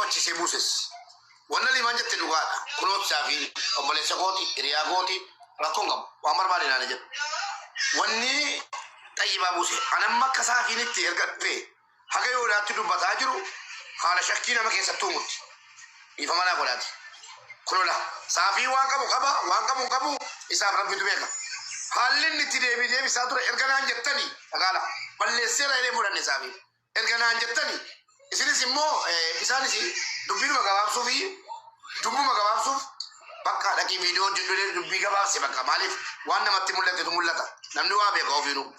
rifachiisee buuses. Wanna liimaan jette dhugaadha. Kunoo fi obboleessa kooti, hiriyaa kooti, rakkoon qabu. Waan barbaade naana jedhu. Wanni Xayyibaa buuse. Anamma akka Saafiin itti erga dhufee haga yoonaatti dubbataa jiru haala shakkii nama keessatti uumutti. Dhiifama naa godhaati. Kunola Saafii waan qabu qaba, waan qabu hin qabu isaaf Rabbitu beeka. Haalli inni itti deebii deebisaa ture erga naan jettani dhagaala balleesseera jedhee fudhanne Saafii. Erga naan jettani isinis immoo isaanis dubbiinuma gabaabsuu fi dubbuma gabaabsuuf bakka dhaqii viidiyoo hojjedhu jedhee dubbii gabaabse bakka maaliif waan namatti mul'atetu mul'ata namni waa beeka ofiinuu.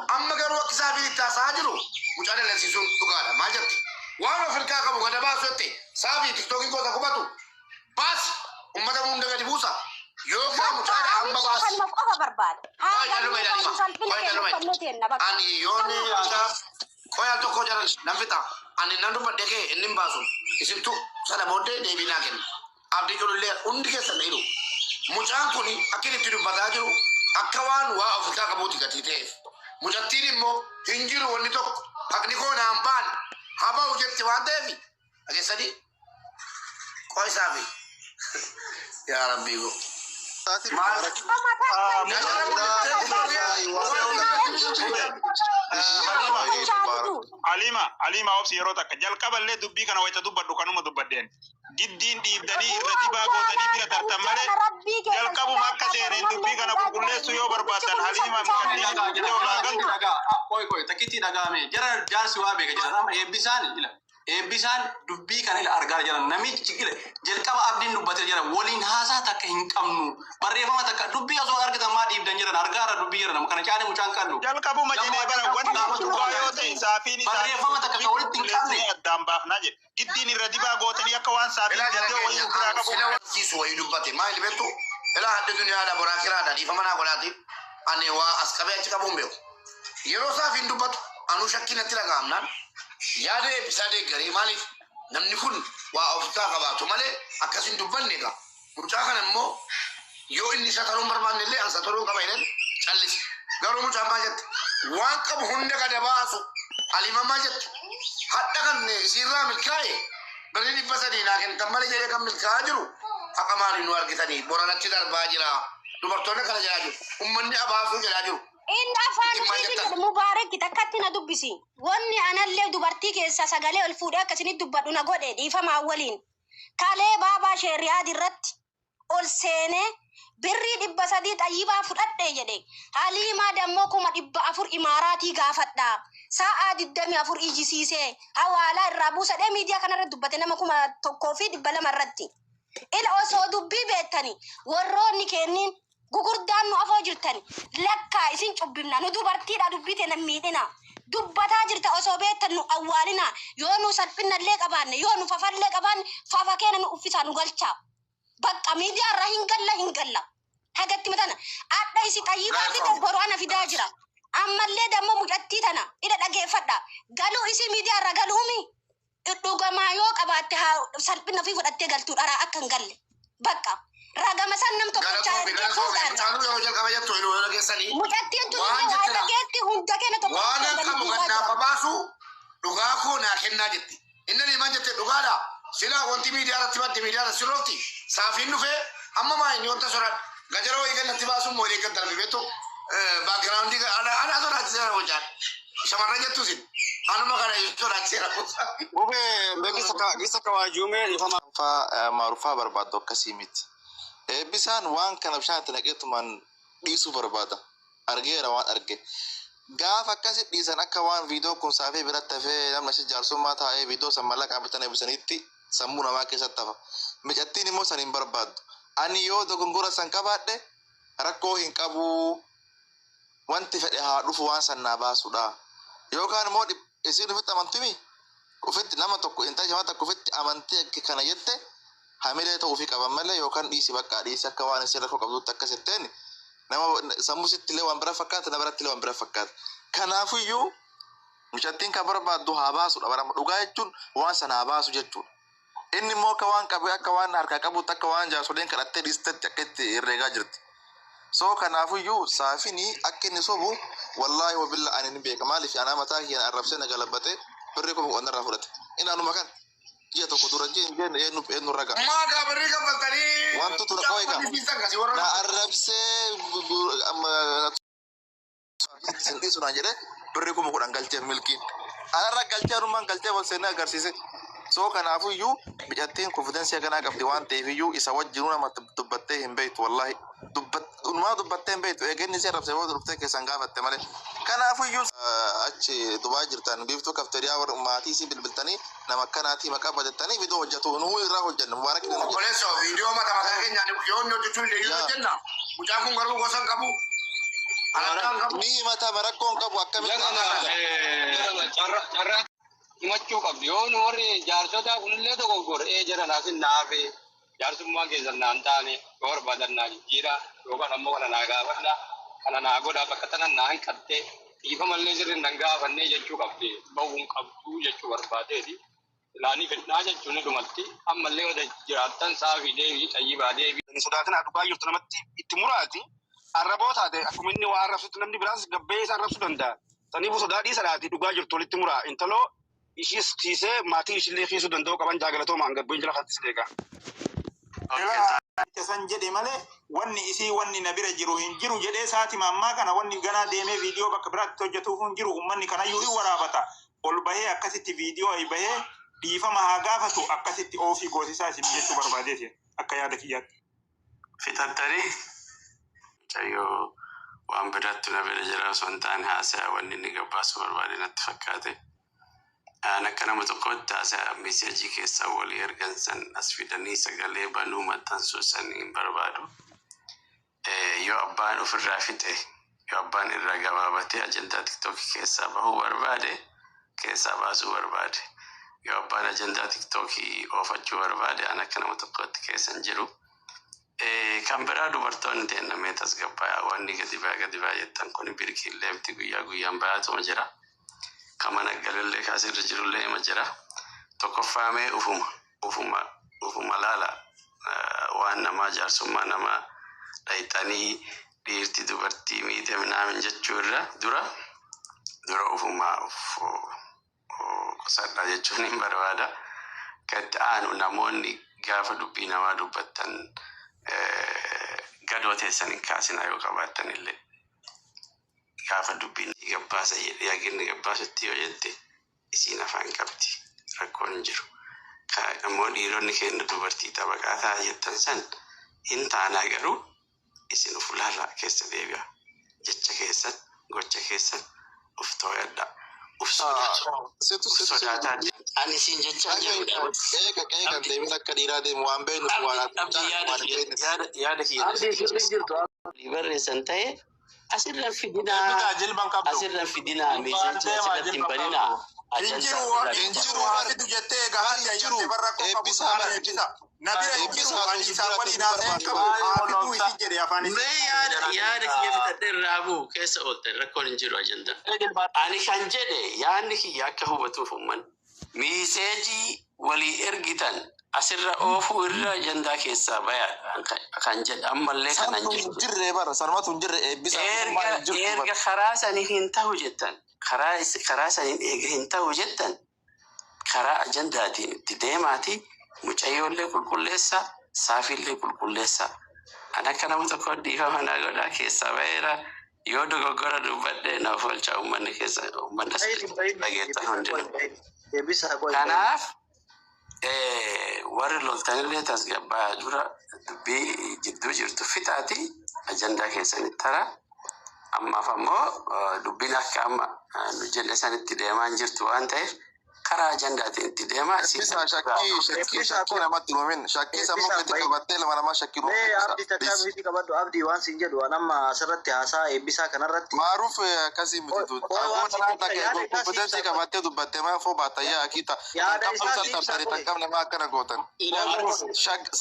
Amma garuu akka Saafiin itti haasa'aa jiru mucaa dallansiisuun dhugaadha. Maal jette? Waan of hirkaa qabu gada baasu jette. Saafii tiktookiin koosa qubatu baasi ummata hunda gadi buusa. Yookaan Bakka mucaadha amma abiyyi baasi. kanuma qofa barbaada. Haa Qoy ganni jaluma baatu ilaalima. salphina Qoy keenya jaluma uffannee teenna bakka. Ani yoon Kanuma. mucaa qoy al tokko jaran nan fixa. Ani nan dubbadhe kee inni hin baasu. Isintu sana booddee deebii naa kenna. Abdii culullee hundi keessan na hidhu. Mucaan kun akka inni itti dubbataa jiru akka waan waa of irraa qabuuti gatii ta'eef. Mucattiin immoo hin jiru wanni tokko haqni koo naan baane haa ba'u jetti waan ta'eef dhageessanii qoy Saafi yaa rabbii koo. Saafi Maal Mubaarak. Amma takka Gajara iyyuu mul'attee barbaada. Bismillah Mubarak. Alima, Alima obsi yeroo takka jalqaballee dubbii kana wayita dubbadhu kanuma dubbadheen. Giddiin dhiibdanii irra dibaa gootanii bira tartan malee jalqabuma akka seeneen dubbii kana qulqulleessuu yoo barbaaddan Haliima Dhagaa mucattiin jira olaa galtu. dhagaa qoy qoy takkitti dhagaame jara jaarsi waa beeka jira amma eebbisaan ila eebbisaan dubbii kana ila argaa jira namichi ila jalqaba abdiin dubbatee jira waliin haasaa takka hin qabnu barreeffama takka dubbii osoo argitan maa dhiibdan jiran argaara dubbii jira nama kana caale mucaan qallu Jalqabuma jedhee bara wanni dhugaa yoo ta'e Saafiin isaa barreeffama takka kan walitti hin qabne qulqulleessinee addaan baafnaa jedhe. Giddiin irra dibaa gootanii akka waan Saafiin Ilaa jara viidiyoo wayii keenya ofirraa qabu. sila wansiisu wayii dubbate maal beektu ilaa hadda duniyaadha boraa kiraadha dhiifama naa godhaati ani waa as qabee achi qabuun beeku yeroo Saafiin dubbatu anuu shakkii natti dhaga'amnaan yaada eebbisaa deeggaree maaliif namni kun waa ofirraa qabaatu malee akkas hin dubbanne egaa mucaa kana immoo yoo inni isa taruun barbaanne illee an sataruun qaba jedhan callise garuu mucaan maal jette waan qabu hunda gada baasu Aliimaan maal jette hadha kan isiirraa milkaa'e birrii 300 naa kennitan malee jedhee kan milkaa'aa jiru haqa maaliin nu argitanii boranatti darbaa jira dubartoonni akkana jedhaa jiru ummanni abaasuu jedhaa jiru. Inni afaan Isin maal ofiitiin jettan? jedhe Mubaarak takkatti na dubbisi. Wanni anallee dubartii keessa sagalee ol fuudhee akkasinitti dubbadhu na godhe dhiifamaa waliin. Kalee baabaa ishee Riyaad irratti ol seenee birrii 300 Xayyibaa fudhadhe jedhe. Haliimaa dammoo 400,000 Imaaraatii gaafadha. Sa'aa 24 iyyisiisee hawaalaa irraa buusadhee miidiyaa kanarra dubbate nama 1,200 irratti. Ila osoo dubbii beektani warroonni kenniin gugurdaan nu afoo jirtani lakkaa isin cubbimna nu dubartiidha dubbii teena miidhina. Dubbataa jirta osoo beektan nu awwaalina yoo nu salphinallee qabaanne yoo nu fafallee qabaanne fafa keena nu uffisaa nu galchaa. Bakka miidiyaa irraa hin galla hin galla. Hagatti matana. Adha isi Xayyibaa fide boru ana fidaa jira. Ammallee dammoo mucattii tana ila dhageeffadha. Galuu isi miidiyaa irraa galuumi. Dhugamaa yoo qabaatte haa salphina ofii fudhattee galtuu dharaa akka hin galle. Bakka ragama san nam tokkochaa Galatoomi ergee galatoomi fuudhaan. mucaanuu yeroo jalqaba jettu yeroo dhageessanii Mucattiin tun waan illee waa jettedha. dhageetti hunda keenya tokko Waan tokko an gadi qabu guuraa kan jira. naaf baasu dhugaa koo naa kennaa jetti. Inni liimaan jette dhugaadha. Sila wanti miidiyaa irratti madde miidiyaa irratti sirroofti. Saafiin dhufee amma maa inni wanta soraadha. Gajara wayii kan natti baasuun moolee kan darbe beektu background ana ana sodaachiseera mucaan. Shamarran jettu isin. Anuma kana sodaachiseera mucaan. Bubee beekisa kawajuumee dhiifama. Faa maarufaa barbaaddu akkasii miti. Eebbisaan waan kana bishaan itti naqeetumaan dhiisuu barbaada. Argeera waan arge. Gaafa akkasi dhiisan akka waan viidiyoo kun Saafii biratti hafee namni achi jaarsummaa taa'ee viidiyoo san mallaqaan bitan eebbisanitti sammuu namaa keessatti hafa. Micattiin immoo san hin barbaaddu. Ani yoo dogongora san qabaadhe rakkoo hin qabuu wanti fedhe haa dhufu waan san naa baasudha. Yookaan immoo isiin ofitti amantimi ofitti nama tokko intala shamarra takka ofitti amantee akka kana jette hamilee ta'uufii qaban malee yookaan dhiisi baqqaa dhiisi akka waan isiin rakkoo qabdutti akkas jetteen nama sammuu sitti illee waan bira fakkaata na biratti illee waan bira fakkaata. Kanaafiyyuu mucattiin kan barbaaddu haa baasudha barama dhugaa jechuun waan sana haa baasu jechuudha. Inni immoo akka waan qabee akka waan harkaa qabutti akka waan jaarsoleen kadhattee dhiistetti akka itti herreegaa jirti. So kanaafiyyuu Saafini akka inni sobu wallaahi wabilla ani ni beeka maaliif anaa mataa kiyyaan arrabsee na galabbate birrii 10,000 irraa fudhate. Inni anuma kana. Ji'a tokko dura ji'a hin jenne eenyu eenyu raga. Maa gaabirrii kaffaltanii. Wantu tura qo'ee qaba. Na arrabsee amma sin dhiisu naan jedhee birrii 10,000 galcheef milkiin. Anarra galchee anumaan galchee wal seenee agarsiise. So kanaafuu iyyuu biqiltiin confidence akkanaa qabdi waan ta'eef iyyuu isa wajjinuu nama dubbattee hin beektu wallahi. Dhumaa dubbattee hin beektu eegeenni ishee arrabsee booda dhuftee keessan gaafatte malee. Kanaafuu iyyuu achi Dubaa jirtan biiftuu kafteriyaa warra maatii isii bilbiltanii nama akkanaatii maqaa bajattanii viidiyoo hojjetu nuu irraa hojjenna mubaarak inni hojjeta. Obboleessoo viidiyoo mata mataa keenyaan yoo inni hojjechuu illee yoo hojjenna. Mucaan kun garuu gosa hin qabu. Alakkaa hin qabu. Ni himatama rakkoo hin qabu akkamitti Carraa himachuu qabdi. Yoo nu warri jaarsotaa kunillee dogoggore ee jara naasin naafe jaarsummaan keessan naan taane yoo barbaadan naa jijjiira yookaan ammoo kana naa gaafadha kana naa godhaa bakka tana naa hanqatte dhiifamallee sirri nan gaafannee jechuu qabdi. Bahuu hin qabdu jechuu barbaadeeti. Ilaanii fedhnaa jechuun ni dhumatti. Ammallee yoo jiraattan saafii deebii xayyibaa deebii. Hin sodaatin dhugaa jirtu namatti itti muraati. Arraboo taate akkuma inni waa arrabsutti namni biraas gabbee isa arrabsuu danda'a. Saniifuu sodaa dhiisanaati dhugaa jirtu walitti muraa. Intaloo ishiis kiisee maatii ishillee kiisuu danda'u qaban jaagalatooma gabbeen jala kanatti sileeqa. San jedhe malee wanni isii wanni na bira jiru hin jiru jedhee saatima ammaa kana wanni ganaa deemee viidiyoo bakka biraatti hojjetuuf hin jiru ummanni kanayyuu hin waraabata. Ol bahee akkasitti viidiyoo ayi bahee dhiifama haa gaafatu akkasitti oofii goosisaa isin jechuu barbaadeeti akka yaada kiyyaatti. Fixattanii mucayyoo waan biraatti na bira jira osoo hin taane haasa'a wanni inni gabbaasuu barbaade natti fakkaate. Aan akka nama tokkootti haasa'a message keessaa walii ergan san as fidanii sagalee banuu maxxansuu san hin barbaadu. Yoo abbaan ofirraa fixe yoo abbaan irraa gabaabatee ajandaa tiktookii keessaa bahuu barbaade keessaa baasuu barbaade. Yoo abbaan ajandaa tiktookii oofachuu barbaade aan akka nama tokkootti keessa hin jiru. Kan biraa dubartoonni teennamee tasgabbaa'aa wanni gadi baa gadi baa jettan kun birkiillee miti guyyaa guyyaan baay'atuma jira. Kan mana galallee kaasirra jirullee ima jira. Tokkoffaamee ufuma ufuma ufuma laala waan namaa jaarsummaa namaa dhayxanii dhiirti dubartii miite minaamin jechuu irra dura dura ufumaa of qusadha jechuun hin barbaada. Kan itti aanu namoonni gaafa dubbii namaa dubbattan gadoo teessan hin kaasinaa yoo qabaattan illee. Gaafa dubbiin gabbaasa jedhee haginni gabbaasutti yoo jette isiin afaan qabdi rakkoon hin jiru. Ammoo dhiironni keenya dubartii xabaqaa ta'a jettan san hin taanaa garuu isin uf laalaa keessa deebi'a. Jecha keessan gocha keessan uf too'adha. Uf Situ situ sodaataa Ani siin jechaa jiru Qeeqa qeeqa deemin akka dhiiraa deemu waan beeknuuf waan Abdi waan hin beeknes. yaada kiyya Abdii sirrii jirtu. Barreessan ta'e asirra fidinaa Eebbisaa jilban qabdu. asirra fidinaa message asirratti hin baninaa. Hin jiru hin jiru haa fidu jettee egaa haati Hin jiru. ayyamte barra koo qabu Eebbisaa saala bara. eebbisa. Na bira hin jiru Eebbisaa ani sun isaan bira waliin haasa'ee hin qabu barbaadu. haa fiduu isin jedhe afaan Mee isii. yaada kiyya fixadhee irraa bu'u keessa oolte rakkoon hin jiru ajandaa. Ani kan jedhe yaadni kiyya akka hubatuuf uummanni message walii ergitan asirra oofuu irra ajandaa keessaa bayaadha kan jedhe ammallee kanan Santu hin jedhu. jirre bara sanumatu hin jirre eebbisaa Erga hin jirtu erga bara. karaa sanii hin ta'u jettan karaa saniin eega hin ta'u jettan karaa ajandaatiin itti deemaati mucayyoollee qulqulleessa saafiillee qulqulleessa. An akka nama tokko dhiifama naa godhaa keessaa baheera yoo dogoggora dubbadhe na of oolchaa uummanni keessa uummanni as dhageettan hundinuu. Eebbisaa qoy. Kanaaf warri loltanillee tasgabbaa'aa dura dubbii jidduu jirtu fixaati ajandaa keessanitti tara. Ammaaf ammoo dubbiin akka amma nu jenne sanitti deemaa hin jirtu waan ta'eef karaa ajandaatiin itti deemaa isin Eebbisaa shakkii shakkii shakkii namatti hin uumin shakkii sammuu Eebbisaa keetti bayi. qabattee lama namaa shakkii Mee uumu abdii takkaa miti qabadhu abdii waan siin jedhu waan amma asirratti haasaa eebbisaa kanarratti. Maaruuf akkasii miti tu. Qoy waan Aboo siin tanaan jedhu takka yaada isaa siif konfidensi ibsa. qabattee dubbattee maa foo baatayyaa akiita. Tan Yaada qabdu isaa san siif ibsa tartari tan qoy. qabne maa akkana gootan.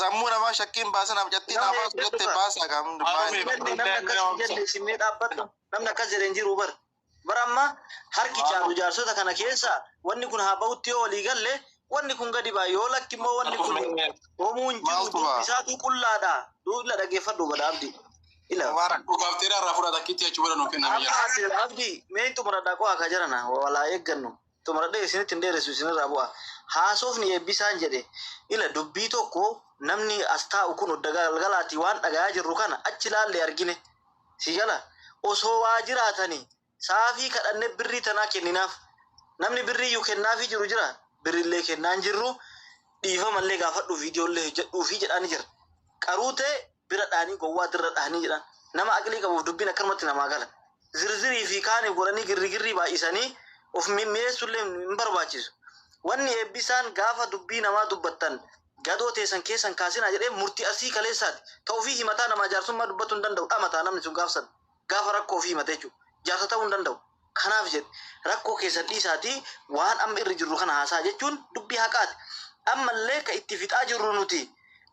Sammuu namaa shakkiin baasan abjattii naa Namni baasu jette eeggatu baasaa kam Namni akkas hin jenne isin dhaabbadhu. Namni akkas jedhe hin jiru bar. Bara amma harki caalu jaarsota kana keessa wanni kun haa bahutti yoo walii galle wanni kun gadi ba'a yoo lakki immoo wanni kun hoomuu hin jiru Maaltu ba'a? dubbi isaatu qullaadha. Duula dhaggeeffadhu bada abdii. Ila. Dhugaafteera irraa fudhata akkitti jechuu bada nuuf kenname jira. Amma asir abdii mee xumuradhaa qo'aa ka jarana walaa eeggannu xumuradhee isinitti hin dheeressu isinirraa bu'a. Haasofni eebbisaan jedhe ila dubbii tokko namni as taa'u kun odda galgalaati waan dhagayaa jirru kana achi laallee argine. Si gala osoo waa jiraatanii saafii kadhanne birrii tanaa kenninaaf. Namni birrii iyyuu kennaafii jiru jira. Birrillee kennaan jirru dhiifamallee gaafadhu viidiyoollee hojjedhuufi jedhaani jira. Qaruutee bira dhaanii gowwaa dirra dhaanii jedhan. Nama aqlii qabuuf dubbiin akkanumatti namaa gala. Zirzirii fi kaaniif godhanii girrigirrii baay'isanii of mimmi'eessullee hin barbaachisu. Wanni eebbisaan gaafa dubbii namaa dubbattan gadoo teessan keessan kaasinaa jedhee murtii asii kaleessaati. Ta'uu fi himataa namaa jaarsummaa dubbachuu hin danda'u. Dhamataa namni sun gaafsan gaafa rakkoo ofii himate jechuudha. Jaarsa ta'uu hin danda'u. Kanaaf jedhe rakkoo keessan dhiisaatii waan amma irra jirru kana haasaa jechuun dubbii haqaati. Ammallee ka itti fixaa jirru nuti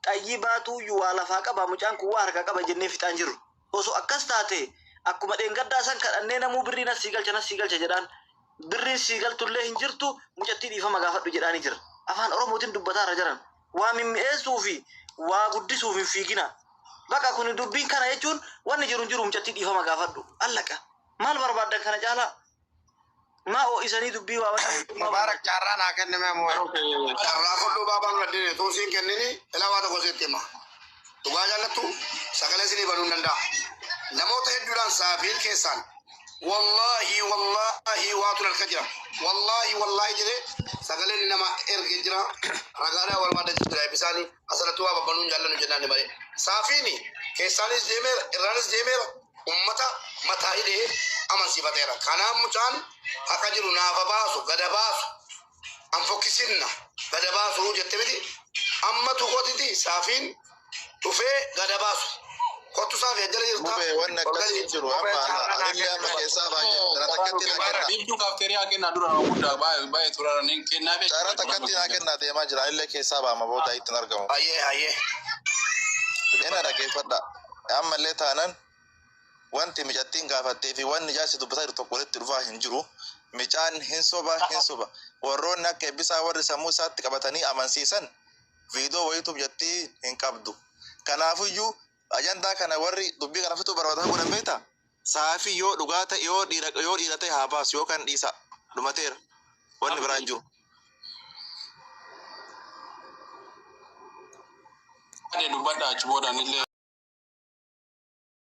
xayyii baatuuyyuu waa lafaa qaba mucaan kun waa harkaa qaba jennee fixaan jirru. Osoo akkas taate akkuma dheengaddaa san kadhannee namuu birrii nas sii galcha nas sii galcha jedhaan birriin sii galtullee hin jirtu mucattii dhiifama gaafadhu jedhaanii jira. Afaan Oromootiin dubbataarra jiran waa mimmi'eessuu fi waa guddisuuf hin fiigina. Bakka kun dubbiin kana jechuun wanni jiru hin jiru mucattii dhiifama gaafadhu. Allaqa maal barbaaddan kana caalaa? Maa ho'isanii dubbii waa Mubaarak carraa naa kenname moo. Carraa fudhuu baabaan fudhadhee tuun siin kennini ilaa waa tokko sitti hima. Dhugaa jaallattu sagalee isinii banuu hin danda'a. Namoota hedduudhaan saafiin keessaan wallaahi wallaahi waatu harka jira. Wallaahi wallaahi jedhee sagaleen nama erge jira. Ragaadhaa barbaada jira eebbisaanii asirratti waa babbanuun jaallannu jennaan malee. Saafiini keessaanis deemeera irraanis deemeera ummata mataa hidhee amansiifateera. Kanaaf mucaan haqa jiru naafa baasu gada baasu an fokkisinna gada baasu jette miti amma tuqotiti saafiin dhufee gada baasu. Kottu saafii ajjala jirta. Mubee wanni akkasii hin jiru amma anillee amma keessaa baay'ee jara takkatti naa kenna. Biiftuu kaafteeriyaa kennaa dura nama guddaa baay'ee baay'ee turaraniin kennaa fi Jara takkatti naa kennaa deemaa jira anillee keessaa baama booda ittiin argamu. Ayyee ayyee. Ina dhaggeeffadha. Ammallee taanan wanti micattiin gaafattee fi wanni jaarsi dubbataa jiru tokko walitti dhufaa hin jiru. Micaan hin soba hin soba. Warroonni akka eebbisaa warri sammuu isaatti qabatanii amansiisan viidiyoo wayitu micattii hin qabdu. Kanaafiyyuu ajandaa kana warri dubbii kana fixuu barbaadan godhan beektaa? Saafii yoo dhugaa ta'e yoo dhiira yoo dhiira ta'e haa baasu yoo kan dhiisa dhumateera. Wanni biraan hin jiru. Dubbadha achi boodaan illee.